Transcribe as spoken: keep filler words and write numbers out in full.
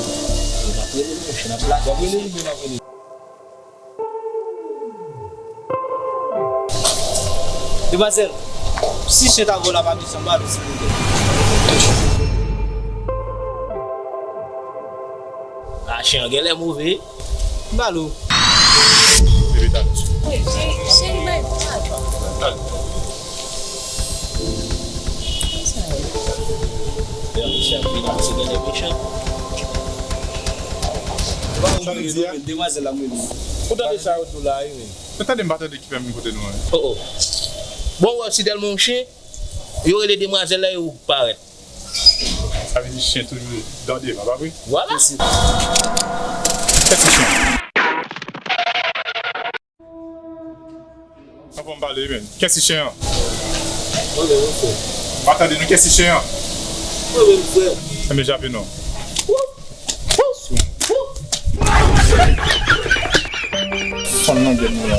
N ap rele l, monchè, n ap lage. W ap rele l oubyen m ap rele l? Demwazèl, si chen ta vo la, pa bezwen ba l, silvouplè. A, chen an genlè move. M ba l ou. Bebe, talè. Cheri, bay. Talè. Misye ap vin ap se genlè mechan. Ou pa konn sa l di a? Demwazèl la, mwen. Ou tande sa yo di w la, wi, men. Ou tande m pa tande ki fè m vin kote nou an. Oh, oh. Bon, ou wè, si tèlman yon chen, yo rele demwazèl la, yo parèt. Sa vle di chen toujou dan devan, pa vre? Vwala. Kèt ti chen. Anfòm pale, men. Kèt ti chen an? Mwen menm, wi, frè. Pa tande nou, kèt ti chen an? Mwen menm, frè. Enben, jape non. Fann nan gèt nou la.